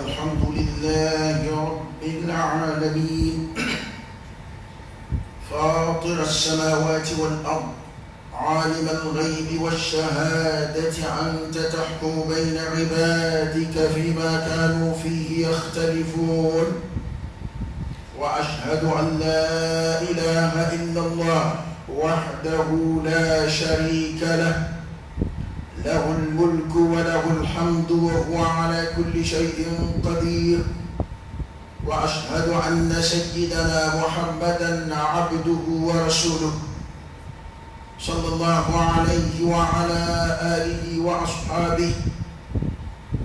الحمد لله رب العالمين فاطر السماوات والأرض عالم الغيب والشهادة أنت تحكم بين عبادك فيما كانوا فيه يختلفون وأشهد أن لا إله إلا الله وحده لا شريك له له الملك وله الحمد وهو على كل شيء قدير وأشهد أن سيدنا محمدا عبده ورسوله صلى الله عليه وعلى آله وأصحابه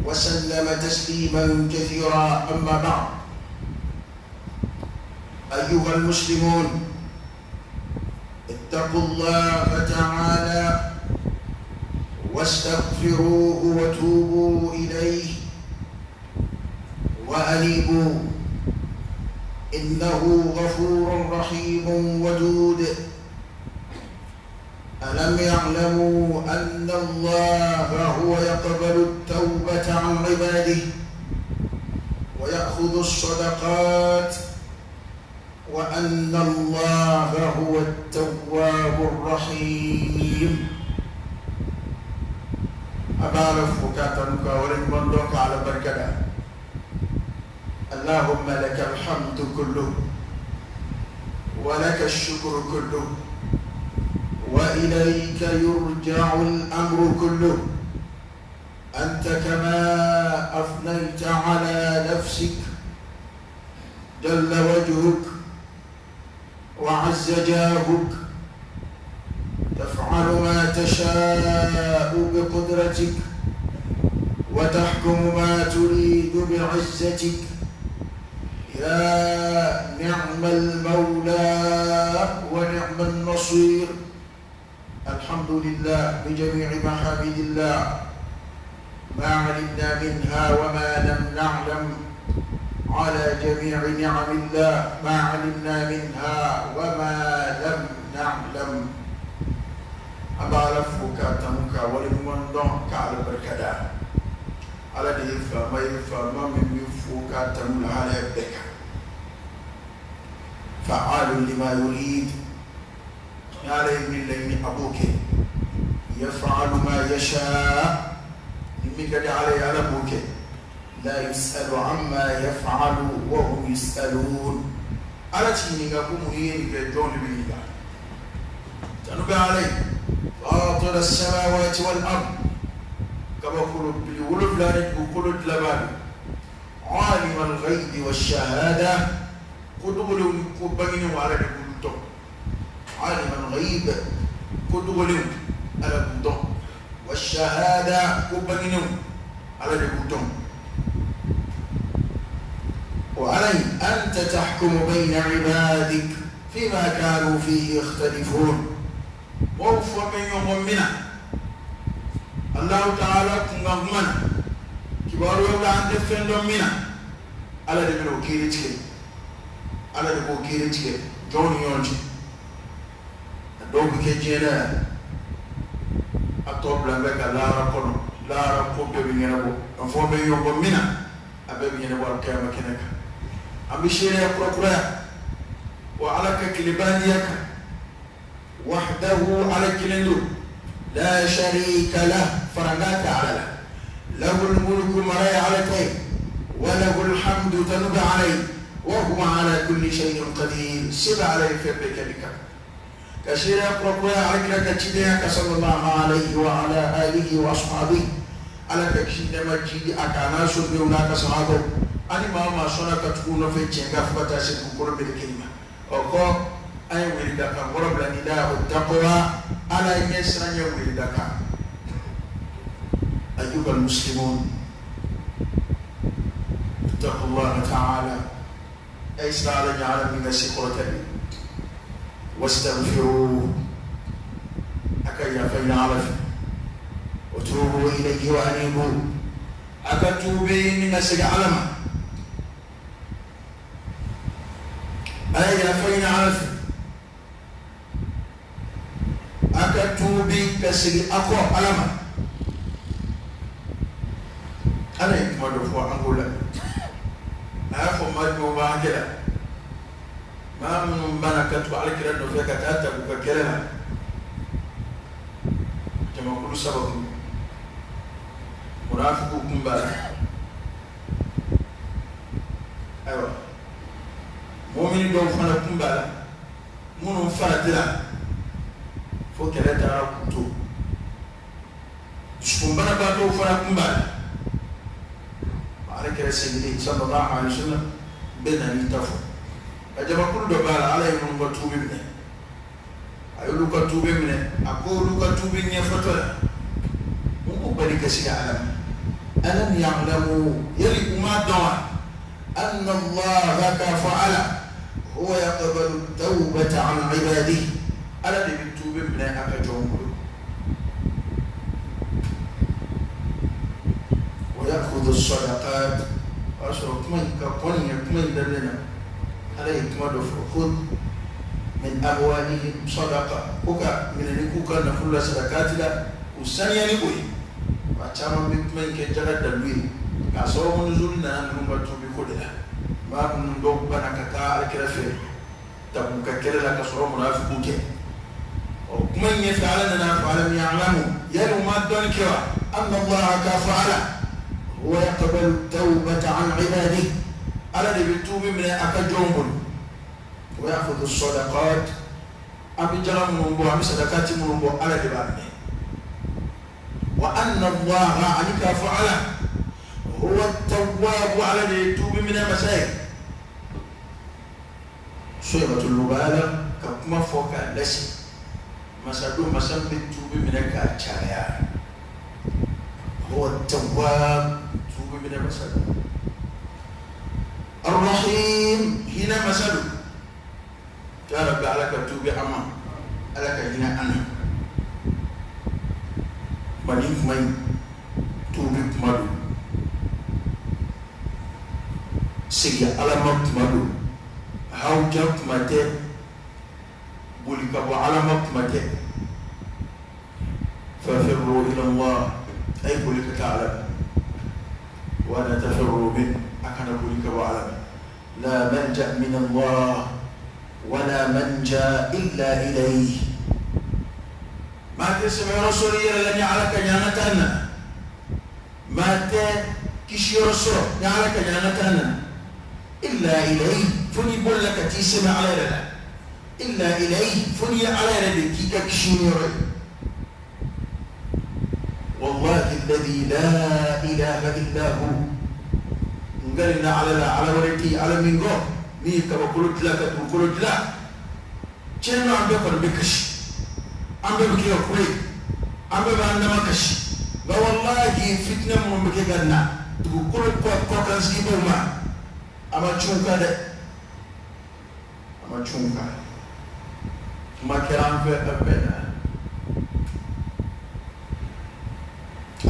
وسلم تسليما كثيرا. أما بعد، أيها المسلمون، اتقوا الله تعالى واستغفروه وتوبوا إليه وأنيبوا، إنه غفور رحيم ودود. ألم يعلموا أن الله هو يقبل التوبة عن عباده ويأخذ الصدقات وأن الله هو التواب الرحيم. أبارك وكاتنك ولن على بركة. اللهم لك الحمد كله ولك الشكر كله وإليك يرجع الأمر كله، أنت كما أثنيت على نفسك جل وجهك وعز جاهك، تفعل ما تشاء بقدرتك وتحكم ما تريد بعزتك، يا نعم المولى ونعم النصير. الحمد لله بجميع محامد الله، ما علمنا منها وما لم نعلم، على جميع نعم الله ما علمنا منها وما لم نعلم. أبارك وكاتمك ولمن على بركة على ديفا ما يفا ما من يفوك تمل على بك، فعال لما يريد، عليه من لين أبوك يفعل ما يشاء، ممن عليه على أبوك لا يسأل عما يفعل وهم يسألون. على تيني قوم يجون بيدا تنبع عليه فاطر السماوات والأرض كما قلوا بالولف لا نقول لبان عالم الغيب والشهادة قدوا كبين وعلى قلتم عالم الغيب قدوا على قلتم والشهادة كبين على قلتم. وعليه أنت تحكم بين عبادك فيما كانوا فيه يختلفون. ووفى من يوم منا الله تعالى كنا كبار يوم عند فندم منا على دبلو كيرتي على دبلو كيرتي جون يونجي دوب كجينا أطلب لك لا ركون لا ركوب بيننا أفهم من يوم منا أبي بيننا وأركان مكانك أمشي يا كرة وعلى كلبانيك وحده على كلندو لا شريك له فرنات على له له الملك مراي على تي وله الحمد تنب عليه وهو على كل شيء قدير. سب عليه في بك كثير يقرأ عليك كتير صلى الله عليه وعلى آله وأصحابه على كشين مجيد أكانا سبيونا كصحابه أني ما سونا كتكون في جنگا فتاسي كور بالكلمة أكو أي ولدك غرب لنداء التقوى على يسرا ولدك. أيها المسلمون، اتقوا الله تعالى أيسر على جعل من سكرة واستغفروه أكيا فإن عرف وتوبوا إليه وأنيبوا أكتوبين من سجعلما أيا فإن عرف أكتوبي كسر أقوى علما أنا يكمل فوق أقول A y'a fɔ maa jumɛnw b'a hakɛ la, maa minnu banna ka tugu alakira nɔfɛ ka taa Tabuka kɛlɛ la, jamakulu saba kun, munafikiw kun b'a la. Ayiwa, mɔmini dɔw fana kun b'a la minnu faratira fo kɛlɛ taara k'u to, dusukunbanabaatɔw fana kun b'a la. Alakira seginnen sallallahu alaihi wa sallam bɛɛ nan'i ta fɔ. Ka jamakulu dɔ b'a la, Ala ye minnu ka tuubi minɛ, a y'olu ka tuubi minɛ. A ko olu ka tuubi ɲɛfɔtɔ la, mun b'u bali ka sigi Ala ma? Alam ya'lamu, yali u m'a dɔn wa? Anna Allaha k'a fɔ Ala huwa yaqbalu tawbata an ibadihi, Ala de bɛ tuubi minɛ a ka jɔnw bolo. Wa ya'khudhu sadaqat, o y'a sɔrɔ kuma in ka kɔn nin ye, kuma in daminɛ na Ala ye kuma dɔ fɔ, khudh min amwalihim sadaqa, ko ka minɛni k'u ka nafolo la sadakati la, k'u saniya ni o ye. Wa caman bɛ kuma in kɛ jaga dalu ye, k'a sababu nuzuli nana ninnu ka tuubi ko de la. Maa minnu dɔw banna ka taa alakira fɛ Tabuka kɛlɛ la ka sɔrɔ munafikiw tɛ. Ɔ, kuma in ɲɛfɛ Ala nana fɔ, alam ya'lamu, yali u ma dɔnni kɛ wa? Anna Allaha k'a fɔ Ala huwa yaqbalu tawbata an ibadihi, Ala de bɛ tuubi minɛ a ka jɔnw bolo. Wa ya'khudhu sadaqat, an bɛ jaga minnu bɔ, an bɛ sadakati minnu bɔ, Ala de b'a minɛ. Wa anna Allaha, ani k'a fɔ Ala huwa tawwabu, Ala de ye tuubi minɛ masa ye. Suratul Mubarak ka kuma fɔ k'a lasi, masa don, masa min bɛ tuubi minɛ k'a caya. Huwa tawwab, tuubi minɛ masa don. Arrahim, hinɛ masa don. Ya Rabbi, Ala ka tuubi an ma, Ala ka hinɛ an na. Kuma ni kuma in, tuubi kuma don, segin Ala ma kuma don, hawuja kuma tɛ, boli ka bɔ Ala ma kuma tɛ. Fafirru ila Allah, a ye boli ka taa Ala ma. Wala tafirru min, a kana boli ka bɔ Ala ma. La malja min Allah wala manja illa ilayhi. Maa tɛ sɛmɛyɔrɔ sɔrɔ i yɛrɛ la ni Ala ka ɲangata nana. Maa tɛ kisiyɔrɔ sɔrɔ ni Ala ka ɲangata nana. Illa ilayhi, fo n'i bolila ka t'i sɛmɛ Ala yɛrɛ la. Illa ilayhi, fo n'i ye Ala yɛrɛ de k'i ka kisiyɔrɔ ye. Wallahi alladhi la ilaha illa hu, n kalila Ala la, Ala wɛrɛ tɛ yen Ala min kɔ, min ye kabakolo dilan ka dugukolo dilan. Tiɲɛ don, an bɛɛ kɔni bɛ kasi, an bɛɛ bɛ kɛ ka kule, an bɛɛ b'an dama kasi, nka wallahi fitinɛ minnu bɛ kɛ ka na dugukolo kɔkan sigibaw ma, a ma cun u kan dɛ, a ma cun u kan. Kuma kɛra an fɛ a bɛɛ na.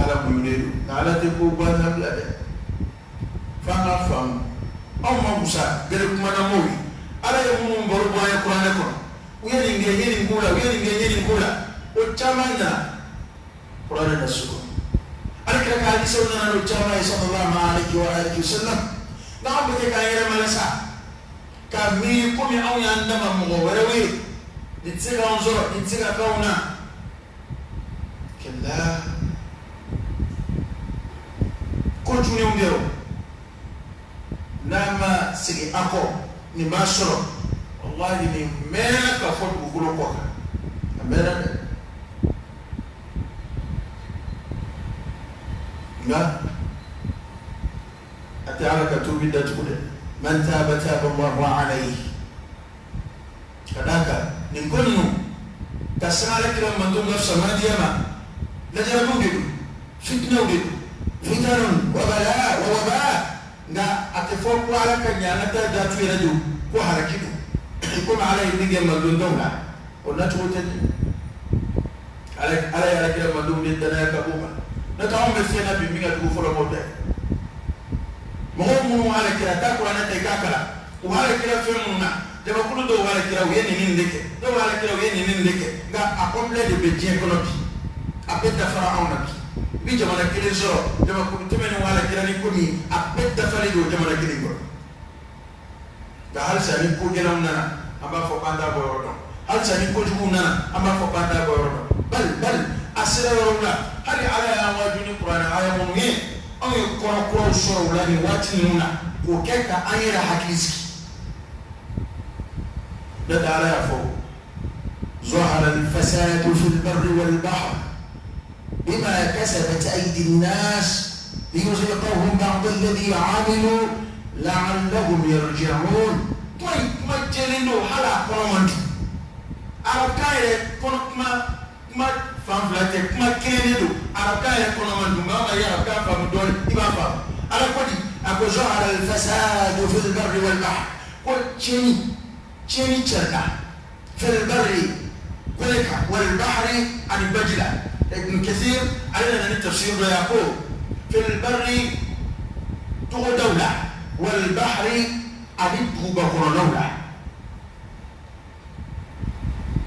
Ala muɲunen don, nka Ala tɛ ko gansan bila dɛ. F'an k'a faamu, anw ma wusa gɛrɛ kumanamɔgɔw ye. Ala ye minnu baro bɔ an ye kuranɛ kɔnɔ, u ye nin kɛ, n ye nin k'u la, u ye nin kɛ, n ye nin k'u la, o caman nana kuranɛ na so kɔnɔ. Ala kira ka hadisaw nana n'o caman ye sallallahu alaihi wa alihi wa sallam. Nka anw bɛ kɛ k'an yɛrɛ malasa k'a miiri komi anw y'an dama mɔgɔ wɛrɛw ye, nin tɛ se k'anw sɔrɔ, nin tɛ se ka k'anw na. Kɛlɛ ko juguw kɛ, n'a ma segin a kɔ, nin b'a sɔrɔ. Wallahi nin mɛnna ka fɔ dugukolo kɔ kan, a mɛnna dɛ. Nka a tɛ Ala ka tuubi datugu dɛ. Man taaba taaba Allahu alayhi. Ka d'a kan nin ko ninnu ka sanga Ala kira mantɔn ka fisamandiya ma, lajarabiw de don, fitinɛw de don, fitanun wa balaa wa wabaa. Nka a tɛ fɔ ko Ala ka ɲangata datu yɛrɛ don, ko halaki don, komi Ala ye min kɛ mantɔn dɔw la, o nacogo tɛ dɛ. Ala ye Ala kira mantɔnw de danaya ka b'o kan. N'o tɛ anw bɛ fɛn na bi min ka jugu fɔlɔ mɔgɔw tɛ. Mɔgɔw minnu Ala kira taa kuranɛ ta i k'a kalan, u Ala kira fɛn minnu na, jamakulu dɔw Ala kira u ye nin nin de kɛ, dɔw Ala kira u ye nin nin de kɛ, nka a complet de bɛ diɲɛ kɔnɔ bi, a bɛɛ dafara anw na bi. I bɛ jamana kelen sɔrɔ, jamakulu tɛmɛnen Ala kira ni ko min, a bɛɛ dafalen don jamana kelen kɔnɔ. Nka halisa ni ko gɛlɛnw nana, an b'a fɔ k'an t'a bɔ yɔrɔ dɔn. Halisa ni kojuguw nana, an b'a fɔ k'an t'a bɔ yɔrɔ dɔn. Bali bali a sera yɔrɔ la, hali Ala y'an waaju ni kuranɛ aya minnu ye, anw ye kɔrɔ kuraw sɔrɔ u la nin waati ninnu na k'o kɛ ka an yɛrɛ hakili sigi. N'o tɛ Ala y'a fɔ ظهر الفساد في البر والبحر بما كسبت أيدي الناس ليذيقهم بعض الذي عملوا لعلهم يرجعون. Kuma in kuma jɛlen don, hali a kɔnɔ man di. Arabukan yɛrɛ kɔnɔ kuma fan fila tɛ, kuma kelen de don. Arabukan yɛrɛ kɔnɔ man di, nka an ma ye arabukan faamu dɔɔnin, i b'a faamu. Ala ko di, a ko ظهر الفساد في البر والبحر, ko tiɲɛni cɛrina في البر gwɛlɛ kan, والبحر ani baji la. Ibn Kathir ale nana ni tafsir dɔ ye, a ko في البر togodaw la, والبحر ani duguba kɔnɔnaw la.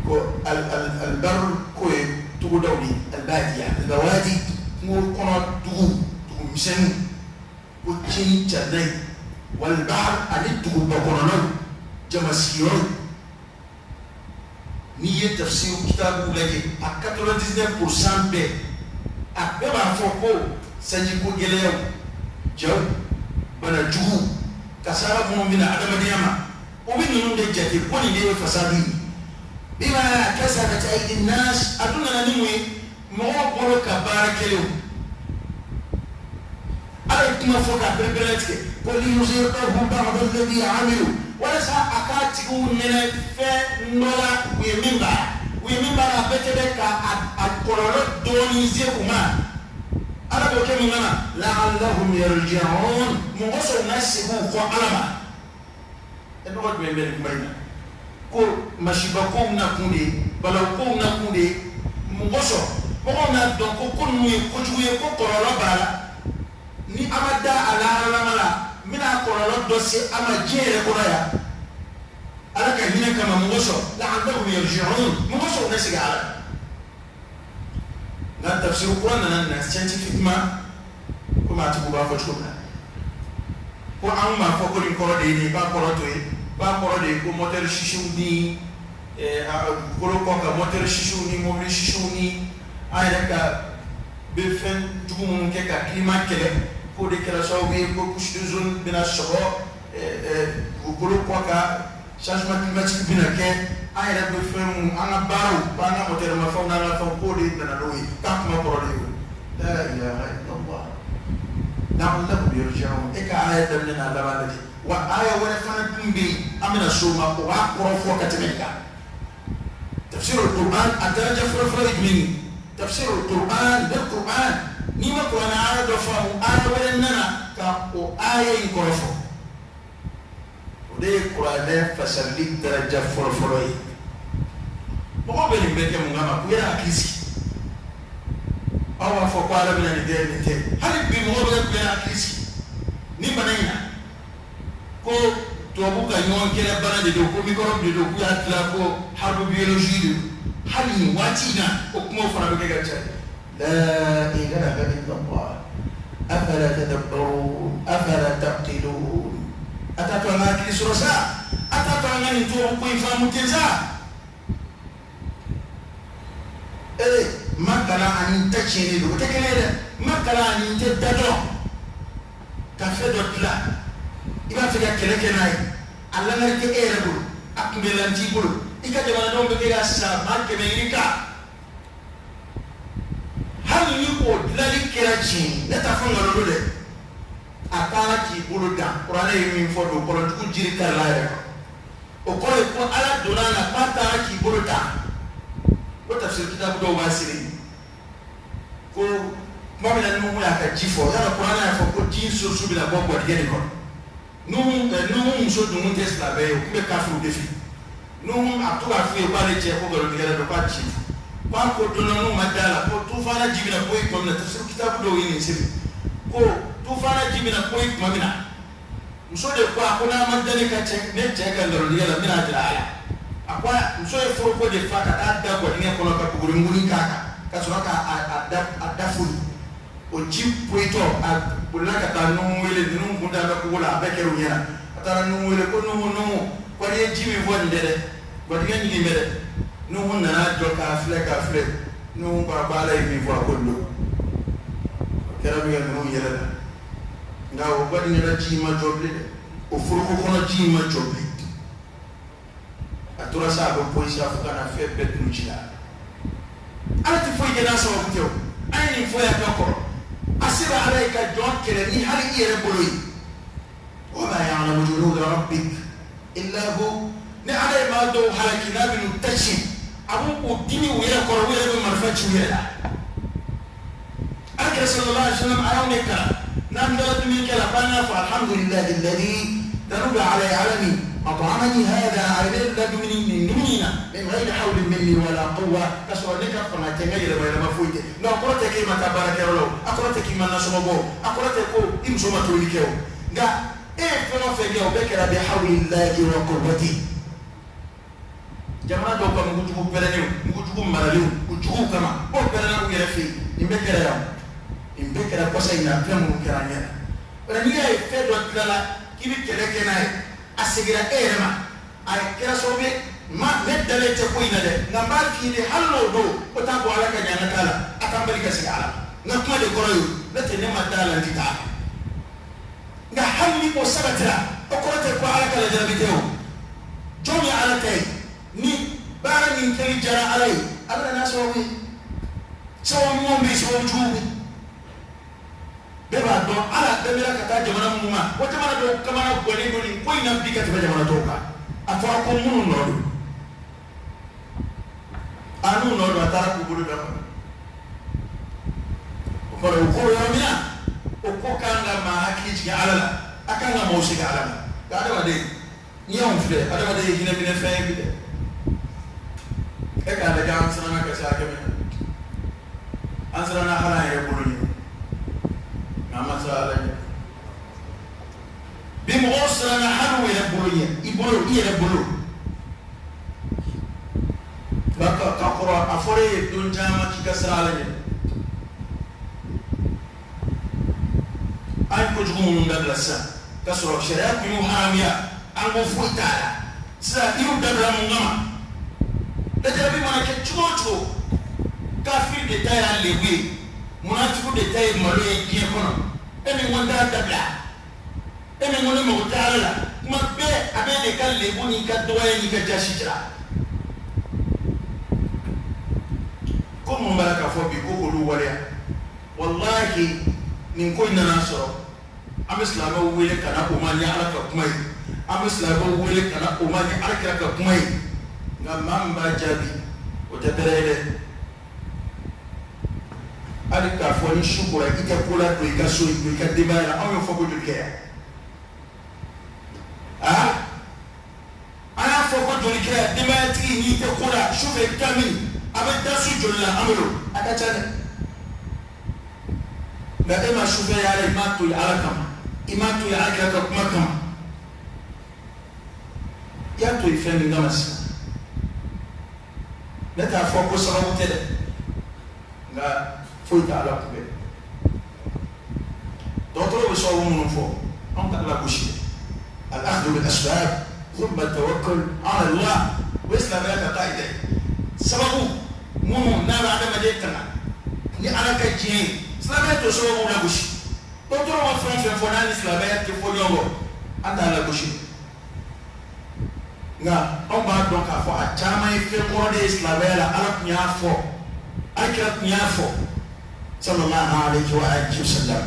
Ko albar ko ye togodaw de ye, albadiya albawadi, kungo kɔnɔ dugu, dugu misɛnninw, ko tiɲɛni carila yen, walbahar ani duguba kɔnɔnaw, jama sigiyɔrɔ. N'i ye tafsir kitabu lajɛ, a 99% bɛɛ, a bɛɛ b'a fɔ ko sanjiko gɛlɛyaw, jaw, bana jugu, kasara minnu bɛna adamadenya ma, o bɛ ninnu de jate ko nin de ye fasadu ye. Bima kasabat aydi nnas, a dun nana ni mun ye? Mɔgɔw bolo ka baara kɛlenw. Ala ye kuma fɔ k'a pereperelatigɛ ko liyuziqahum ba'da alladhi amilu, walasa a k'a tigiw nɛnɛ fɛn dɔ la u ye min baara, u ye min baara a bɛɛ tɛ dɛ, ka a kɔlɔlɔ dɔɔnin se u ma. Ala b'o kɛ mun kama? La'allahum yarji'un, mɔgɔ sɔrɔ na segin u kɔ Ala ma. E nɔgɔ jumɛn bɛ nin kuma in na? Ko masiba kow na kun de ye, balawu kow na kun de ye, mɔgɔ sɔrɔ mɔgɔw n'a dɔn ko ninnu ye kojugu ye, ko kɔlɔlɔ b'a la. Ni a ma da a laharalama la, n bɛna kɔlɔlɔ dɔ se a ma diɲɛ yɛrɛ kɔnɔ yan. Ala ka hinɛ kama mɔgɔ sɔrɔ la'allahum yarji'un, mɔgɔ sɔrɔ na segin Ala. Nka tafsir kura nana na scientifiquement, komi a tigiw b'a fɔ cogo min na, ko an b'a fɔ ko nin kɔrɔ de ye nin ye, k'a kɔrɔ to ye, k'a kɔrɔ de ye ko moteur sisiw ni dugukolo kɔ kan moteur sisiw ni mobili sisiw ni an yɛrɛ ka bɛ fɛn jugu minnu kɛ ka climat kɛlɛ, k'o de kɛra sababu ye ko couche d'ozone bɛna sɔgɔ dugukolo kɔ kan, changement climatique bɛna kɛ, an yɛrɛ bɛ fɛn mun, an ka baaraw, k'an ka moteur mafɛnw n'an ka fɛnw, k'o de nana n'o ye, k'a kuma kɔrɔ de ye o. La ilaha illallah, la'allahum yarji'un. E ka aya daminɛ n'a laban lajɛ. Wa aya wɛrɛ fana dun bɛ yen, an bɛna s'o ma, o b'a kɔrɔ fɔ ka tɛmɛ nin kan. Tafsir al-Qur'an a daraja fɔlɔ-fɔlɔ ye jumɛn ye? Tafsir al-Qur'an bil Qur'an. N'i ma kuranɛ aya dɔ faamu, aya wɛrɛ nana ka o aya in kɔrɔ fɔ. O de ye kuranɛ fasarili daraja fɔlɔ-fɔlɔ ye. Mɔgɔw bɛ nin bɛɛ kɛ mun kama? K'u yɛrɛ hakili sigi. Aw b'a fɔ ko Ala bɛna nin kɛ, nin kɛ. Hali bi mɔgɔw bɛ k'u yɛrɛ hakili sigi nin bana in na, ko tubabu ka ɲɔgɔn kɛlɛ bana de don, ko microbe de don, k'u y'a dilan ko arme biologique de don. Hali nin waati in na, o kumaw fana bɛ kɛ ka caya. La ilaha illallah, afala tadabbarun, afala taqilun. A t'a to an ka hakili sɔrɔ sa, a t'a to an ka nin tubabu ko in faamu ten sa. Ee, ma kalan ani n ta tiɲɛnen don, o tɛ kelen ye dɛ. Ma kalan ani n tɛ da dɔn ka fɛn dɔ dilan, i b'a fɛ ka kɛlɛ kɛ n'a ye, a langari tɛ e yɛrɛ bolo, a kunbɛlan t'i bolo, i ka jamanadenw bɛ kɛ ka sa maa 100 yirika. Hali ni o dilanli kɛra tiɲɛ, ne t'a fɔ nkalon don dɛ, a taara k'i bolo dan. Kuranɛ ye min fɔ don, kɔlɔnjugu jiri karila yɛrɛ kan, o kɔrɔ ye ko Ala donna a la k'a taara k'i bolo dan. O tafsir kitabu dɔw b'a siri ko tuma min na Nuhu y'a ka ji fɔ, yala kuranɛ y'a fɔ ko ji source bɛna bɔ gwadingɛ de kɔnɔ. Nuhu muso dun tɛ silamɛ ye, o tun bɛ kafiriw de fɛ. Nuhu a to k'a f'u ye k'ale cɛ ko nkalontigɛla don, k'a ci k'a ko don na n'u ma da la ko tufana ji bɛna bɔ yen tuma min na. Tafsir kitabu dɔw ye nin sɛbɛn ko tufana ji bɛna bɔ yen tuma min na, muso de ko a ko n'a ma da ne ka cɛ, ne cɛ ka nkalontigɛ la, n bɛna jira a la. A ko muso ye foroko de fa ka taa da gwadingɛ kɔnɔ ka buguri k'a kan ka sɔrɔ ka a da foli. O ji poyitɔ, a bolila ka taa Nuhu wele, ninnu kun da bɛ kogo la, a bɛɛ kɛra u ɲɛna. A taara Nuhu wele ko Nuhu Nuhu ko n'i ye ji min fɔ nin tɛ dɛ gwatigɛ ɲigin bɛ dɛ Nuhu nana jɔ k'a filɛ k'a filɛ Nuhu ko a ko Ala ye min fɔ a ko nin don o kɛra min kɛ Nuhu yɛlɛla nka o gwatigɛ la ji in ma jɔ bilen dɛ o foroko kɔnɔ ji in ma jɔ bilen a tora sa a bɛ poyi sa fo ka na fɛn bɛɛ tunu ji la Ala tɛ foyi kɛ n'a sababu tɛ o an ye nin fɔ yan ka kɔrɔ a se bɛ Ala ye ka jɔn kɛlɛ ni hali i yɛrɛ bolo ye wa ma ya'lamu junuda rabbik illa hu ni Ala ye maa dɔw halaki n'a bɛ n'u ta tiɲɛ a b'u dimi u yɛrɛ kɔrɔ u yɛrɛ bɛ marifa ci u yɛrɛ la Ala kira sallallahu alaihi wa sallam a y'anw de kalan n'an dara dumuni kɛ la k'an k'a fɔ alhamdulillahi alladhi danuba ala alami at'amani hadha a bɛ ladumuni nin dumuni na min ghayri hawlin minni wala quwwa k'a sɔrɔ ne ka fanga tɛ n ka yɛlɛma yɛlɛma foyi tɛ nka a kɔrɔ tɛ k'e ma taa baarakɛyɔrɔ la o a kɔrɔ tɛ k'i ma nasɔngɔ bɔ o a kɔrɔ tɛ ko i muso ma tobili kɛ o nka e ye fɛn o fɛn kɛ o bɛɛ kɛra bi hawlillahi wa quwwati jamana dɔw ka mugujugu pɛrɛnnenw mugujugu maralenw u juguw kama o pɛrɛnna u yɛrɛ fɛ yen nin bɛɛ kɛra yan nin bɛɛ kɛra kɔsa in na fɛn minnu kɛra an ɲɛ na o la n'i y'a ye fɛn dɔ tilala k'i bɛ kɛlɛ kɛ n'a ye a seginna e yɛrɛ ma a kɛra sababu ye ma ne dalen tɛ ko in na dɛ nka n b'a f'i ye de hali n'o don o t'a bɔ Ala ka ɲana t'a la a t'an bali ka segin Ala ma n ka kuma de kɔrɔ ye n'o tɛ ne ma d'a la n tɛ taa nka hali ni o sabatira o kɔrɔ tɛ ko Ala ka lajarabi tɛ o jɔn ye Ala ta ye ni baara min kɛli diyara Ala ye a bɛ na n'a sababu ye sababu ɲumanw bɛ yen sababu juguw bɛ yen bɛɛ b'a dɔn Ala dɛmɛra ka taa jamana minnu ma o jamana dɔw kamana gannen don nin ko in na bi ka tɛmɛ jamana tɔw kan a fɔra ko minnu nɔ don a n'u nɔ don a taara k'u bolo da kɔnɔ o kɔrɔ o ko yɔrɔ min na o ko kan ka maa hakili jigin Ala la a kan ka maaw segin Ala ma nka adamaden n'i y'anw filɛ adamaden ye hinɛ minɛ fɛn ye bi dɛ e k'a lajɛ an siranna ka se hakɛ min na an siranna hali an yɛrɛ bolo ɲɛ nka an ma siran Ala ɲɛ bi mɔgɔw siranna hali u yɛrɛ bolo ɲɛ i bolo i yɛrɛ bolo nka ka kɔrɔ a fɔra e ye don caman k'i ka siran Ala ɲɛ an ye kojugu minnu dabila sisan k'a sɔrɔ sariya tun y'u haramuya an ko foyi t'a la sisan i y'u dabila mun kama lajarabi mana kɛ cogo o cogo kafiri de ta y'a lebu ye munatigiw de ta ye malo ye diɲɛ kɔnɔ e min ko n t'a dabila e min ko ne mago tɛ Ala la kuma bɛɛ a bɛ de ka lebu n'i ka dɔgɔya n'i ka jasi jira ko minnu b'a la k'a fɔ bi ko k'olu waleya walahi nin ko in nana sɔrɔ an bɛ silamɛw wele ka na o ma ni Ala ka kuma ye an bɛ silamɛw wele ka na o ma ni Ala kira ka kuma ye nka maa min b'a jaabi o tɛ bɛrɛ ye dɛ hali k'a fɔ ni su kora i tɛ ko la don i ka so don i ka denbaya la anw y'o fɔ ko joli kɛ yan aa an y'a fɔ ko joli kɛ yan denbayatigi n'i tɛ ko la su fɛ i bɛ taa min a bɛ da su joli la an bolo a ka ca dɛ nka e ma sufɛ yaala i m'a to yen Ala kama i m'a to yen Ala kira ka kuma kama i y'a to yen fɛn min kama sisan ne t'a fɔ ko sababu tɛ dɛ nka foyi tɛ Ala kunbɛn dɔgɔtɔrɔw bɛ sababu minnu fɔ anw t'a lagosi dɛ al-akhdhu bil asbab thumma tawakkul ala Allah o ye silamɛya ka taa ye dɛ sababu minnu n'a bɛ adamaden tanga ni Ala ka diɲɛ ye silamɛya t'o sababu lagosi dɔgɔtɔrɔw ma fɛn o fɛn fɔ n'a ni silamɛya tɛ fɔ ɲɔgɔn kɔ an t'a lagosi nka anw b'a dɔn k'a fɔ a caman ye fɛn kɔrɔ de ye silamɛya la Ala tun y'a fɔ Ala kira tun y'a fɔ sallallahu alayhi wa alihi wa sallam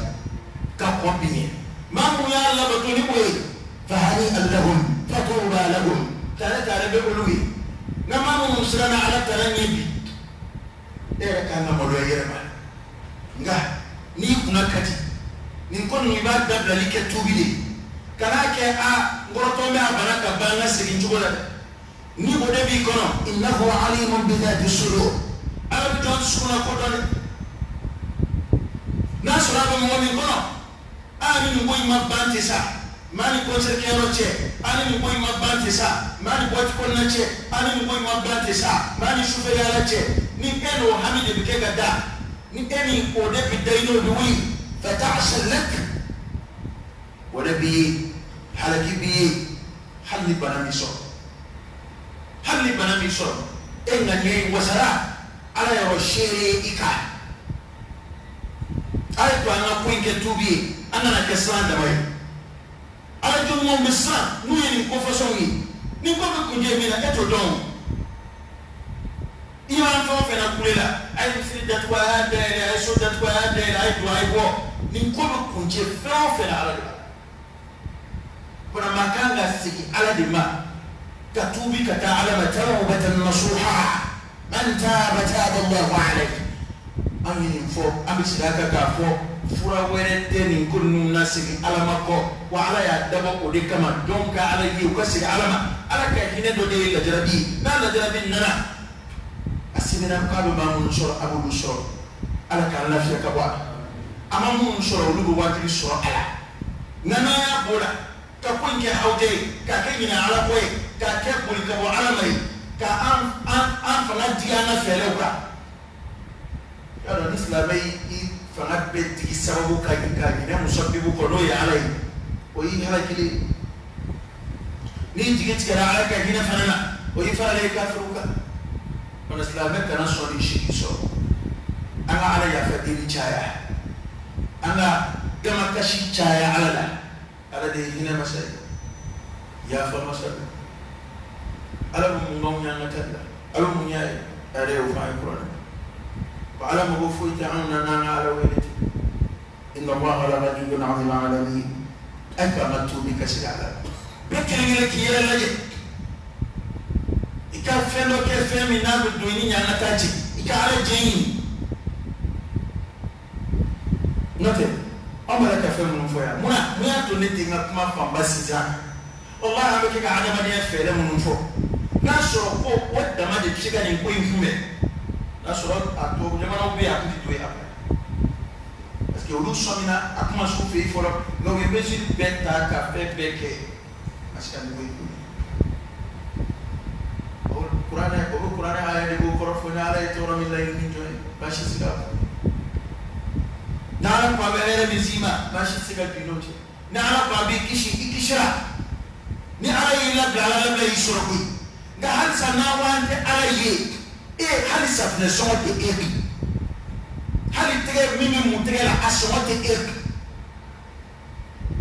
ka kɔn bi ɲɛ maa minnu y'a labato ni o ye fahani'an lahum fatuba lahum tare tare bɛ olu ye nka maa minnu siranna Ala tana ɲɛ bi e yɛrɛ kan ka maloya i yɛrɛ ma nka n'i kunna ka di nin ko ninnu i b'a dabilali kɛ tuubi de ye kan'a kɛ a n kɔrɔtɔ bɛ a bana ka ban n ka segin cogo la dɛ ni o de b'i kɔnɔ innahu alimun bi dhati sudur Ala bɛ jɔn dusukun na ko dɔn dɛ n'a sɔrɔ a bɛ mɔgɔ min kɔnɔ a ni nin ko in ma ban ten sa maa ni concert kɛyɔrɔ cɛ a ni nin ko in ma ban ten sa maa ni boîte kɔnɔna cɛ a ni nin ko in ma ban ten sa maa ni sufɛ yaala cɛ ni e n'o hami de bɛ kɛ ka da ni e ni o de bɛ da i n'o bɛ wuli fata'san lak o de b'i ye Halaki b'i ye hali ni bana m'i sɔrɔ, hali ni bana m'i sɔrɔ, e ŋaniya in wasara Ala yɔrɔ seere i kan. A ye to an ka ko in kɛ tuubi ye, an kana kɛ siran dama ye. Ala jɔnɲɔgɔnw bɛ siran n'u ye nin ko fɔsɔnw ye, ni ko bɛ kunjɛ min na e t'o dɔn o. I b'an fɛn o fɛn na kule la, a ye misiri datugu, a y'a dayɛlɛ, a ye so datugu, a y'a dayɛlɛ, a ye don, a ye bɔ, nin ko bɛ kuncɛ fɛn o fɛn na Ala de b'a. Fana man kan ka segin Ala de ma ka tuubi ka taa Ala ma tawbatan nasuha man taaba taaba Allahu alayhi. An ye nin fɔ, an bɛ segin a kan k'a fɔ fura wɛrɛ tɛ nin ko ninnu na segin Ala ma kɔ, wa Ala y'a dabɔ o de kama jɔnw ka Ala ye, u ka segin Ala ma. Ala ka hinɛ dɔ de ye lajarabi ye, n'a lajarabi nana a sɛbɛnna k'a bɛ maa minnu sɔrɔ a b'olu sɔrɔ. Ala k'an lafiya ka bɔ a la. A ma minnu sɔrɔ olu bɛ wajibi sɔrɔ a la. Nka n'an y'a b'o la ka ko in kɛ hawujɛ ye, k'a kɛ ɲinɛ Ala kɔ ye, k'a kɛ boli ka bɔ Ala ma ye, ka an fanga digi an ka fɛɛrɛw kan. Y'a dɔn ni silamɛ y'i fanga bɛɛ digi sababu kan ka ɲinɛ musabibu kɔ n'o ye Ala ye, o y'i halakili ye. N'i jigi tigɛra Ala ka hinɛ fana na, o y'i faralen ye kafiriw kan. Kɔnɔ silamɛ kana sɔn nin si k'i sɔrɔ. An ka Ala yafa deli caya, an ka damakasi caya Ala la. Ala de ye hinɛ masa ye, yafa masa don. Ala bɛ mun k'anw ye an ka tali la, a bɛ mun y'a ye, a yɛrɛ y'o fɔ an ye kuranɛ. Wa Ala mago foyi tɛ anw na n'an ka Ala wele tɛ. Inna Allaha la ghaniyyun 'anil 'alamin. A ye k'an ka tuubi ka segin Ala la. Bɛɛ kelen kelen k'i yɛrɛ lajɛ. I ka fɛn dɔ kɛ fɛn min n'a bɛ don i ni ɲangata cɛ, i ka Ala diɲɛ ɲini. N'o tɛ anw b'a la ka fɛn minnu fɔ yan, munna mun y'a to ne tɛ n ka kuma fanba sinsin a kan? Walahi an bɛ kɛ ka adamadenya fɛɛrɛ minnu fɔ, n'a sɔrɔ ko o dama de bɛ se ka nin ko in kunbɛn, n'a sɔrɔ a tubabu jamanaw bɛ yen a tun tɛ to yen a bɛɛ, parce que olu sɔmina a kuma s'u fɛ yen fɔlɔ, nka u ye mesure bɛɛ ta ka fɛn bɛɛ kɛ a se ka nin ko in kunbɛn. Kuranɛ o bɛ kuranɛ aya de b'o kɔrɔ fɔ, ni Ala ye tɔɔrɔ min laɲini jɔn ye, baasi tɛ se k'a fɔ. N'Ala ko a bɛ hɛrɛ min s'i ma, baasi tɛ se ka don i n'o cɛ. Ni Ala ko a b'i kisi, i kisira. Ni Ala y'i labila, Ala labila y'i sɔrɔ koyi. Nka halisa n'a ko an tɛ Ala ye, e hali safunɛ sɔngɔ tɛ e kun, hali tɛgɛ min bɛ mun tɛgɛ la a sɔngɔ tɛ e kun.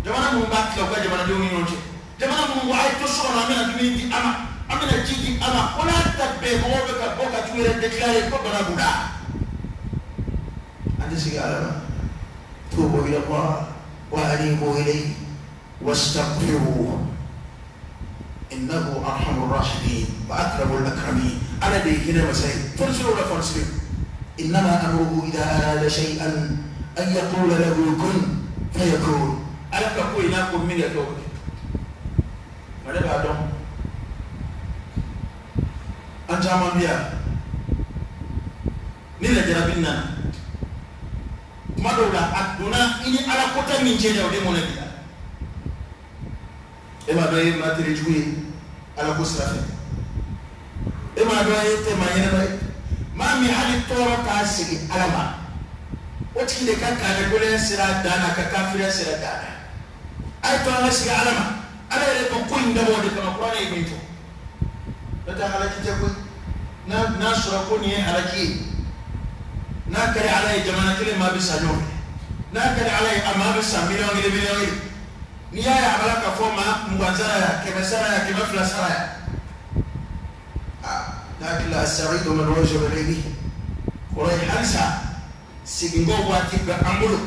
Jamana minnu b'a tila u ka jamanadenw ni ɲɔgɔn cɛ, jamana minnu ko a ye to so kɔnɔ, an bɛna dumuni di a ma, an bɛna ji di a ma, o n'a ta bɛɛ mɔgɔw bɛ ka bɔ ka t'u yɛrɛ déclarer ko bana b'u la. An tɛ segin Ala ma. Tubu ila Allah wa anibu ilayhi wastaghfiruhu innahu arhamur rahimin wa akramul akramin. Ala de ye hinɛ masa ye, fɔlisirew la fɔlisirew. Innama amruhu idha arada shay'an an yaqula lahu kun fayakun. Ala ka ko in n'a ko min kɛ o bɛ kɛ. Nka ne b'a dɔn an caman bɛ yan ni lajarabi nana kuma dɔw la a donna i ni Ala kota min cɛ dɛ, o de mɔnɛ b'i la. E m'a dɔn e ye maa tere jugu ye Ala ko sira fɛ, e m'a dɔn e tɛ maa ɲɛnama ye, maa min hali tɔɔrɔ t'a segin Ala ma, o tigi de ka kaanɛ gɛlɛya sera a dan na, ka kafiriya sera a dan na. A ye to an ka segin Ala ma. Ala yɛrɛ ko ko in dabɔ o de kama, kuranɛ ye min fɔ. N'o tɛ halaki tɛ koyi. N'a sɔrɔ ko nin ye halaki ye, n'a ka di Ala ye jamana kelen maa bɛ sa ɲɔgɔn fɛ, n'a ka di Ala ye a maa bɛ sa miliyɔn kelen miliyɔn kelen. N'i y'a ye a b'a la k'a fɔ maa 20 sara yan, 100 sara yan, 200 sara yan, aa n'a hakili la as-sa'idu man wajaba ilayhi, kɔrɔ ye halisa seginkɔ waati bɛ an bolo.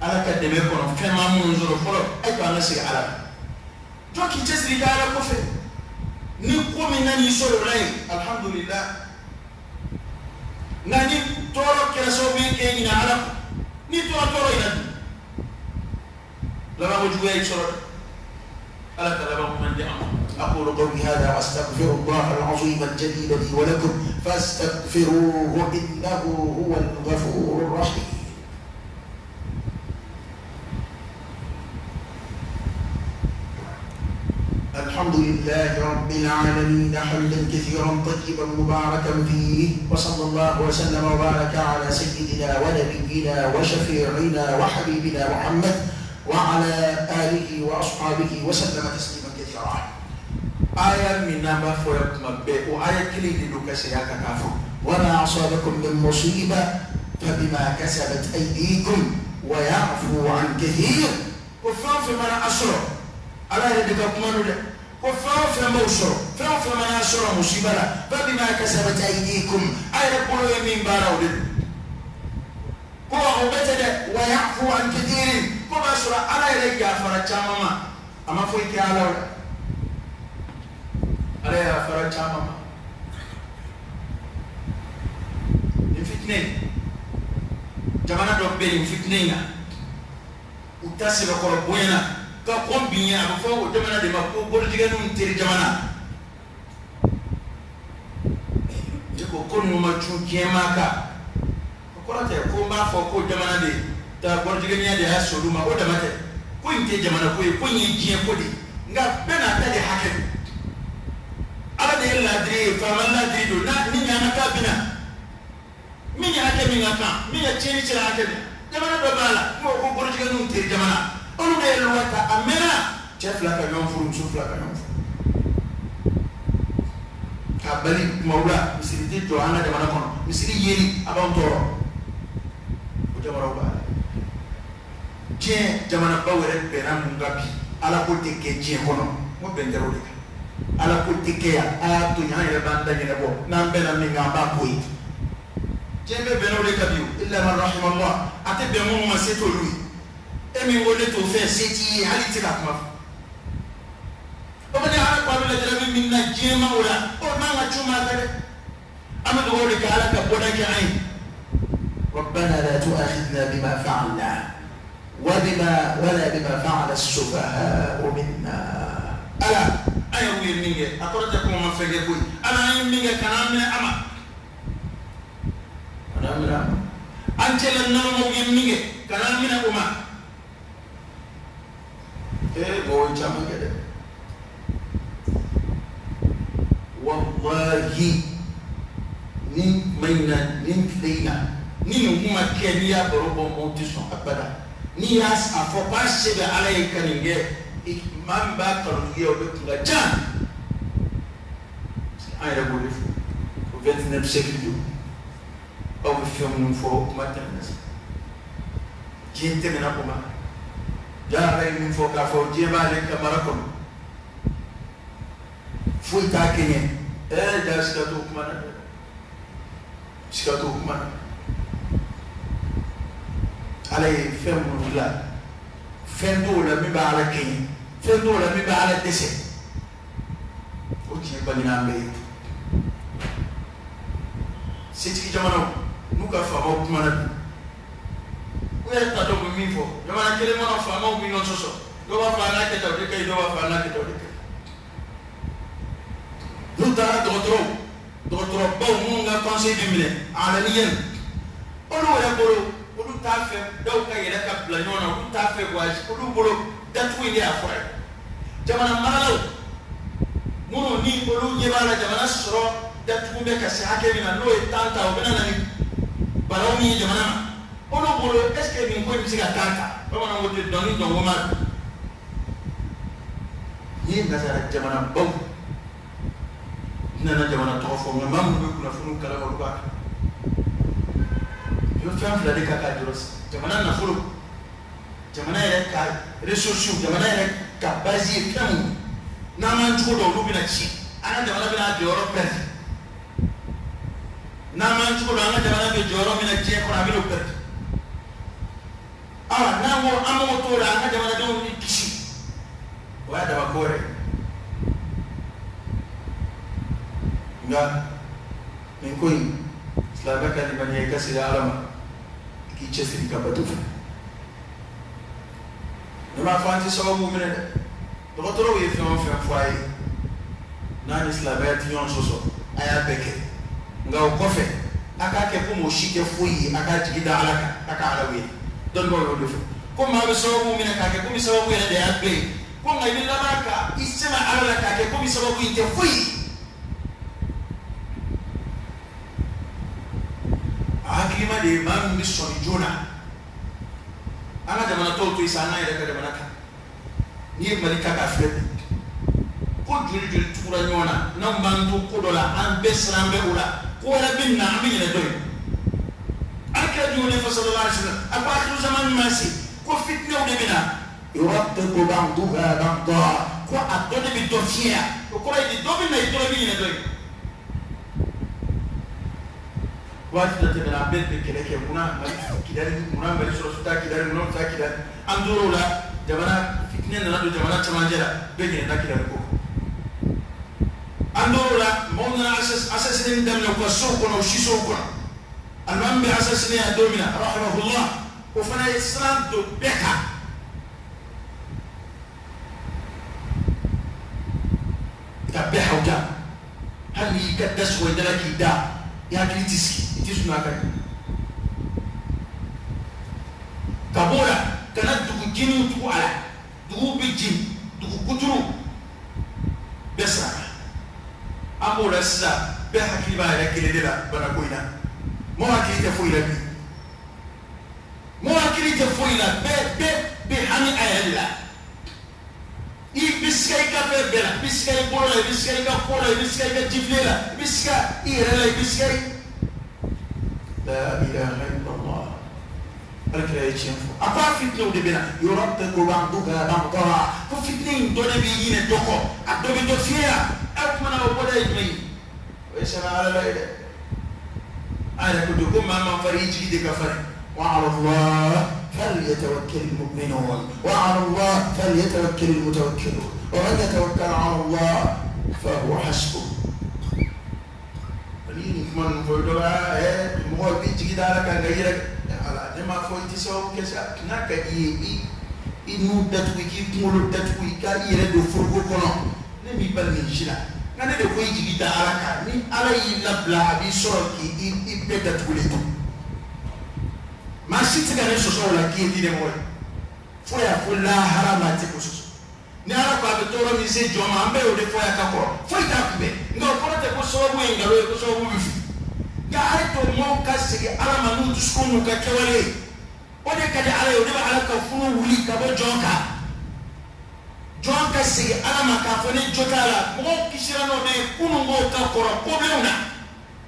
Ala ka dɛmɛ kɔnɔ fɛn ma minnu sɔrɔ fɔlɔ, a ye to an ka segin Ala ma. Jɔn k'i cɛsiri i ka Ala kɔfɛ, ni ko min nan'i sɔrɔ o la yen, alhamdulillah. Nka ni tɔɔrɔ kɛra sababu ye k'e ɲinɛ Ala kɔ, n'i tora tɔɔrɔ in na dun, labanko juguya y'i sɔrɔ dɛ. Ala ka labanko ɲuman di an ma. أقول قولي هذا وأستغفر الله العظيم الجليل لي ولكم فاستغفروه إنه هو الغفور الرحيم. الحمد لله رب العالمين حمدا كثيرا طيبا مباركا فيه، وصلى الله وسلم وبارك على سيدنا ونبينا وشفيعنا وحبيبنا محمد وعلى آله وأصحابه وسلم تسليما كثيرا. آية من ما فوق وآية كلي لك كافو وما أصابكم من مصيبة فبما كسبت أيديكم ويعفو عن كثير. وفان في من أسر على يدك أكمل وفان في موسر فان في من أسر مصيبة فبما كسبت أيديكم أي يقولوا يمين باراود هو أبتدأ ويعفو عن كثير كما سر على يدك فرجامما أما فويك على على فرجامما الفتنة jamana dɔ bɛ nin fitinɛ in na u ta sɛbɛkɔrɔ bonya na ka kɔn bin ye a bɛ fɔ o jamana de ma ko bolojigɛninw teri jamana ne ko ko ninnu ma cun diɲɛmaa kan o kɔrɔ tɛ ko n b'a fɔ ko jamana de ta bolojigɛninya de y'a s'olu ma o dama tɛ ko in tɛ jamana ko ye ko in ye diɲɛ ko de ye nka bɛɛ n'a ta de hakɛ don ala de ye laadiri ye faama laadiri don n'a ni ɲanata bɛ na min ye hakɛ min ka kan min ye tiɲɛni sera hakɛ min jamana dɔ b'a la n'o ko bolojigɛninw teri jamana olu de ye loi ta a mɛnna cɛ fila ka ɲɔgɔn furu muso fila ka ɲɔgɔn furu k'a bali kumaw la misiri tɛ jɔ an ka jamana kɔnɔ misiri yeli a b'an tɔɔrɔ o jamanaw b'a la diɲɛ jamanabaw yɛrɛ bɛnna mun kan bi ala ko tɛ kɛ diɲɛ kɔnɔ n ko bɛn kɛra o de kan ala ko tɛ kɛ yan a y'a to yen an yɛrɛ b'an da ɲɛnabɔ n'an bɛnna min kan an b'a ko ye diɲɛ bɛɛ bɛnna o de kan bi o illa man rahimallah a tɛ bɛn minnu ma se t'olu ye e min ko ne t'o fɛ se t'i ye hali i tɛ ka kuma fɔ o bɛ ala ko a bɛ lajarabi min na diɲɛ ma o la o man ka cun maa kan dɛ an bɛ dugawu de kɛ ala ka bɔda kɛ an ye. ربنا لا تؤاخذنا بما فعلنا وبما ولا بما فعل السفهاء منا. ala an yɛrɛ ye min kɛ a kɔrɔ tɛ ko ma fɛn kɛ koyi ala an ye min kɛ kana an minɛ a ma. An cɛla nalɔmaw ye min kɛ kana an minɛ o ma. Ee mɔgɔ ye caman kɛ dɛ. Walahi nin kuma in na nin tile in na ni nin kuma kɛ n'i y'a baro bɔ mɔgɔw tɛ sɔn abada n'i y'a fɔ k'a se bɛ ala ye ka nin kɛ maa min b'a kanu o bɛ kun ka ca. An yɛrɛ b'o de fɔ o 29 siècle don. Aw bɛ fɛn minnu fɔ o kuma tɛmɛna sisan diɲɛ tɛmɛna o ma ja ala ye min fɔ k'a fɔ diɲɛ b'ale ka mara kɔnɔ foyi t'a kɛɲɛ ɛɛ ja siga t'o kuma na dɛ siga t'o kuma na ala ye fɛn minnu dilan fɛn t'o la min b'a ala kɛɲɛ fɛn t'o la min b'a ala dɛsɛ o tiɲɛ bangena an bɛɛ ye setigi jamanaw n'u ka faamaw kumana bi u yɛrɛ t'a dɔn u bɛ min fɔ jamana kelen kɔnɔ faamaw bɛ ɲɔgɔn sɔsɔ dɔw b'a fɔ an n'a kɛ tan o de ka ɲi dɔw b'a fɔ an n'a kɛ tan o de ka ɲi n'u taara dɔgɔtɔrɔbaw minnu ka conseil bɛ minɛ alaniyan olu yɛrɛ bolo olu t'a fɛ dɔw ka yɛrɛ ka bila ɲɔgɔn na olu t'a fɛ voyage olu bolo datugu in de y'a fura ye jamana maralaw minnu ni olu ɲɛ b'a la jamana sɔrɔ datugu bɛ ka se hakɛ min na n'o ye tan ta o bɛna na ni balawu min ye jamana ma olu bolo est ce que nin ko in bɛ se ka tan ta bamananw ko ten dɔnni dɔnko ma don n'i ye nasara jamanabaw n nana jamana tɔgɔ fɔ nka maa minnu bɛ kunnafoniw kalama olu b'a kan i bɛ fɛn fila de kan k'a jɔrɔ jamana nafolo jamana yɛrɛ ka ressources jamana yɛrɛ ka base ye fɛn mun n'an m'an cogo dɔn olu bɛna ci an ka jamana bɛna a jɔyɔrɔ pɛrɛn n'an m'an cogo dɔn an ka jamana bɛ jɔyɔrɔ min na diɲɛ kɔnɔ a bɛn'o pɛrɛn awa n'an ko an mago t'o la an ka jamanadenw bɛ kisi o y'a dama ko wɛrɛ nka nin ko in silamɛ ka limaniya i ka segin ala ma i k'i cɛsiri ka bato fɛ ne m'a fɔ an tɛ sababu minɛ dɛ dɔgɔtɔrɔw ye fɛn o fɛn fɔ a ye n'a ni silamɛya tɛ ɲɔgɔn sɔsɔ a y'a bɛɛ kɛ nka o kɔfɛ a k'a kɛ komi o si tɛ foyi ye a k'a jigi da ala kan a ka ala wele dɔnnibaaw y'o de fɔ ko maa bɛ sababu minɛ k'a kɛ komi sababu yɛrɛ de y'a bɛɛ ye ko nka i bɛ laban ka i sɛmɛ ala la k'a kɛ komi sababu in tɛ foyi ye. A hakilima de ye maa min bɛ sɔmi joona An ka jamana tɔw to yen sa, an k'an yɛrɛ ka jamana kan. N'i ye Mali ta k'a filɛ bi, ko joli joli tugura ɲɔgɔn na, n'anw b'an to ko dɔ la, an bɛɛ siran bɛ o la, ko wɛrɛ bɛ na, an bɛ ɲinɛ dɔ ye. Ala kira jumɛn de fɔ sallallahu alaihi wasallam, a ko akhiru zaman ma se, ko fitinɛw de bɛ na, yuraqqiqu ba'duha ba'da, ko a dɔ de bɛ dɔ fiɲɛ, o kɔrɔ ye di, dɔ bɛ na i dɔrɔn i bɛ ɲinɛ dɔ ye. Waati dɔ tɛmɛna, an bɛɛ bɛ kɛlɛ kɛ, munna Mali Kidali, munna Mali sɔrɔsiw ta Kidali, munna ta Kidali, an tor'o la, jamana fitinɛ nana don jamana cɛmancɛ la, bɛɛ ɲinɛna Kidali kɔ. An tor'o la, mɔgɔw nana assassiné daminɛ u ka sow kɔnɔ, u sisow kɔnɔ. Alimami bɛ assassiné yan don min na, rahimahullah, o fana ye siran don bɛɛ kan. Ka bɛɛ hawuja, hali n'i y'i ka da sɔgɔ i da la k'i da, i hakili t'i sigi, i t'i sunɔgɔ ka ɲɛ. Ka b'o la, ka na dugu jeniw tugu a la, duguw bɛ jeni, dugu kuturu bɛɛ siranna. An b'o la sisan, bɛɛ hakili b'a yɛrɛ kelen de la banako in na. Mɔgɔ hakili tɛ foyi la bi, mɔgɔ hakili tɛ foyi la, bɛɛ bɛ hami a yɛrɛ de la. I bɛ siga i ka fɛn bɛɛ la, i bɛ siga i bolo la, i bɛ siga i ka ko la, i bɛ siga i ka jifilen la, i bɛ siga i yɛrɛ la, i bɛ siga i. La ilaha illallah. Ala kira ye tiɲɛ fɔ. A ko a fitinɛw de bɛ na, yuraqqiqu ba'duha ba'da, ko fitinɛ in dɔ de bɛ ɲinɛ dɔ kɔ, a dɔ bɛ dɔ fiɲɛ. A kuma na, o bɔda ye jumɛn ye? O ye sɛbɛn Ala la ye dɛ. An yɛrɛ ko ten ko maa man farin, i jigi de ka farin. Wa ala Allah falyatawakkal al-mu'minun wa ala Allah falyatawakkal al-mutawakkilun wa man yatawakkal ala Allah fa huwa hasbuh. N'i ye nin kuma ninnu fɔ, dɔ b'a mɔgɔ b'i jigi da Ala kan nka i yɛrɛ ala ne m'a fɔ i tɛ sababu kɛ sa, n'a ka di i ye i nun datugu, i k'i kunkolo datugu, i ka i yɛrɛ don foroko kɔnɔ, ne m'i bali nin si la, nka ne de ko i jigi da Ala kan, ni Ala y'i labila a b'i sɔrɔ k'i i bɛɛ datugulen to. Maa si tɛ ka ne sɔsɔ o la k'i ye diinɛ mɔgɔ ye, fo y'a fɔ lahara maa tɛ ko sɔsɔ. Ni Ala ko a bɛ tɔɔrɔ min se jɔn ma, an bɛɛ y'o de fɔ yan ka kɔrɔ, foyi t'a kunbɛn, nka o kɔrɔ tɛ ko sababu ye nkalon ye, ko sababu bɛ fili. Nka a ye to maaw ka segin Ala ma n'u dusukun n'u ka kɛwale ye, o de ka di Ala ye, o de bɛ Ala ka funu wuli ka bɔ jɔn kan. Jɔn ka segin Ala ma k'a fɔ ne jo t'a la, mɔgɔw kisira n'o de ye kununko ka kɔrɔ kobilenw na.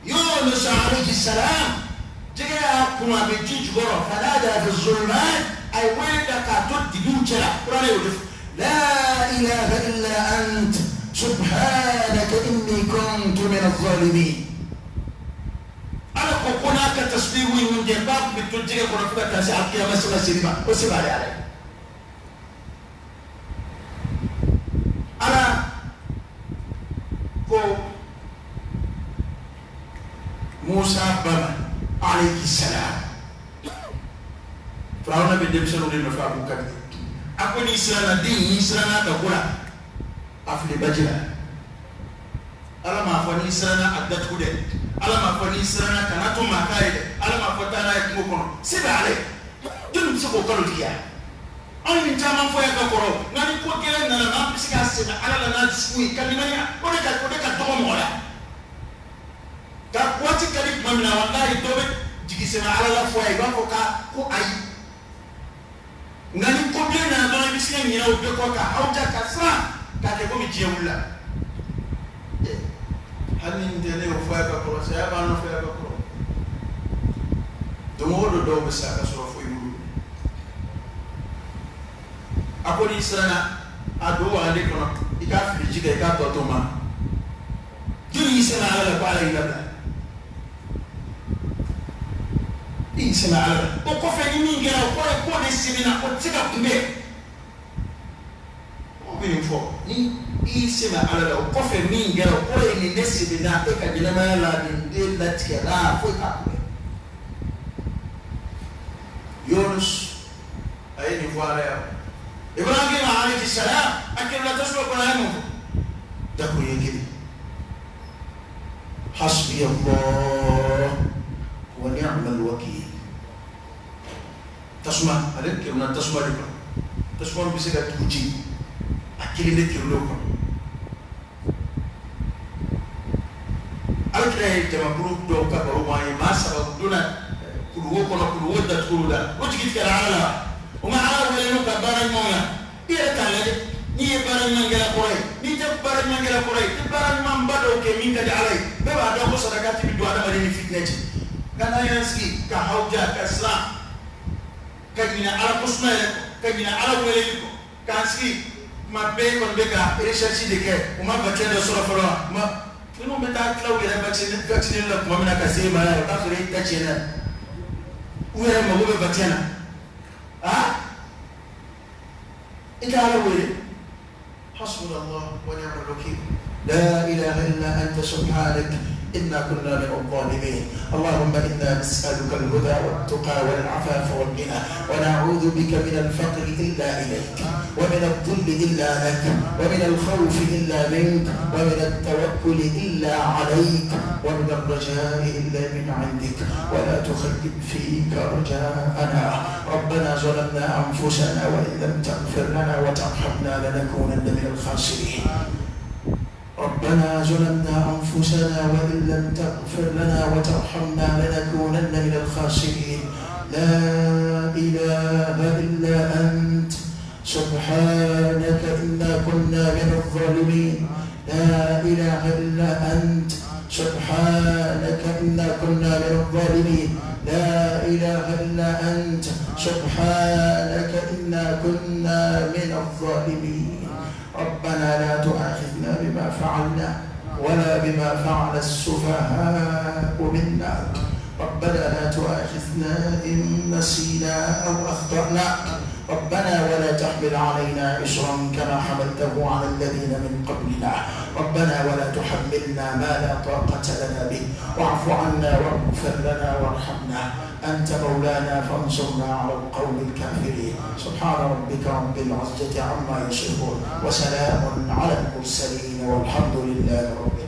Yunus alayhi salam, jɛgɛ y'a kunu, a bɛ ji jukɔrɔ, fanada fi zulumat, a ye wele da k'a to dibiw cɛ la, kuranɛ y'o de fɔ. La ilaha illa ant subhanaka inni kuntu min az-zalimin. Ala ko ko n'a ka tasbihu in mun kɛ, k'a tun bɛ to jɛgɛ kɔnɔ fo ka taa se alkiyama sama seli ma, o se b'ale Ala ye. Ala ko Musa ba ma alayhi salam, Firawuna bɛ denmisɛnninw de nɔfɛ a b'u kan tigɛ. A ko n'i siranna den, n'i siranna a ka ko la, a fili baji la. Ala m'a fɔ n'i siranna a datugu dɛ, Ala m'a fɔ n'i siranna kana to maa k'a ye dɛ, Ala m'a fɔ taa n'a ye kungo kɔnɔ, se bɛ ale ye. Jɔnni bɛ se k'o kalo tigiya? Anw ni caman fɔ yan ka kɔrɔ, nka ni ko gɛlɛn nana, n'an bɛ se k'a sɛmɛ Ala la n'a dusukun ye ka limaniya, o de ka dɔgɔ mɔgɔ la. Ka waati ka di tuma min na, walahi dɔ bɛ jigi sɛmɛ Ala la fɔ a ye, i b'a fɔ k'a ko ayi. Nka ni ko bilen nana dɔrɔn, i bɛ se ka ɲinɛ o bɛɛ kɔ ka hawuja ka siran k'a kɛ komi diɲɛ wulila. Hali ni nin tɛ, ne y'o fɔ a ye ka kɔrɔ, saya b'an nɔfɛ yan ka kɔrɔ. Don o don dɔw bɛ sa ka sɔrɔ foyi m'u minɛ. A ko n'i siranna a don wagande kɔnɔ, i k'a fili ji kan, i k'a tɔ to ma. Joli y'i sɛmɛ Ala la ko Ala y'i labila? I y'i sɛmɛ Ala la. O kɔfɛ ni min kɛra, o kɔrɔ ye k'o de sɛmɛna, o tɛ se ka kunbɛn. Mɔgɔ bɛ nin fɔ, ni i y'i sɛmɛ Ala la, o kɔfɛ min kɛra, o kɔrɔ ye nin de sɛmɛna e ka ɲɛnamaya la, nin de latigɛra, foyi t'a kunbɛn. Yunus a ye nin fɔ Ala ye. Ibrahim alayhi salam, a kɛlɛla tasuma kɔnɔ, a ye mun fɔ? Dakuruɲɛ kelen. Hasbi Allah wa ni'mal wakil. Tasuma, ale kerunna tasuma de kɔnɔ. Tasuma bɛ se ka dugu jeni, a kelen de kerunna o kɔnɔ. Ala kira ye jamakulu dɔw ka baro bɔ an ye, maa saba donna kuluwo kɔnɔ, kuluwo datuguru la, o jigi tigɛra Ala la. O ma Ala wele n'u ka baara ɲumanw ye. I yɛrɛ k'a lajɛ, n'i ye baara ɲuman kɛla kɔrɔ ye, n'i tɛ baara ɲuman kɛla kɔrɔ ye, i tɛ baara ɲumanba dɔw kɛ min ka di Ala ye. Bɛɛ b'a dɔn ko sadakati bɛ don adamaden ni fitinɛ cɛ. Nka n'an y'an sigi ka hawuja, ka siran, ka ɲinɛ Ala ko suma yɛrɛ kɔ, ka ɲinɛ Ala weleli kɔ, k'an sigi tuma bɛɛ kɔni bɛ ka recherche de kɛ, u ma vaccin dɔ sɔrɔ fɔlɔ wa? Ma minnu bɛ taa tila u yɛrɛ vacciner la tuma min na ka se e ma yan, o t'a sɔrɔ e ta tiɲɛna, u yɛrɛ mago bɛ vaccin na. Ah, i tɛ Ala wele. Hasbunallah wa ni'mal wakil. La ilaha illa anta subhanak إنا كنا من الظالمين. اللهم إنا نسألك الهدى والتقى والعفاف والغنى، ونعوذ بك من الفقر إلا إليك، ومن الذل إلا لك، ومن الخوف إلا منك، ومن التوكل إلا عليك، ومن الرجاء إلا من عندك، ولا تخيب فيك رجاءنا. ربنا ظلمنا أنفسنا وإن لم تغفر لنا وترحمنا لنكونن من الخاسرين. ربنا ظلمنا أنفسنا وإن لم تغفر لنا وترحمنا لنكونن من الخاسرين. لا إله إلا أنت سبحانك إنا كنا من الظالمين. لا إله إلا أنت سبحانك إنا كنا من الظالمين. لا إله إلا أنت سبحانك إنا كنا من الظالمين. ربنا لا تؤاخذنا بما فعلنا ولا بما فعل السفهاء منا. ربنا لا تؤاخذنا إن نسينا أو أخطأنا. ربنا ولا تحمل علينا إصرا كما حملته على الذين من قبلنا. ربنا ولا تحملنا ما لا طاقة لنا به، واعف عنا واغفر لنا وارحمنا، أنت مولانا فانصرنا على القوم الكافرين. سبحان ربك رب العزة عما يصفون، وسلام على المرسلين، والحمد لله رب العالمين.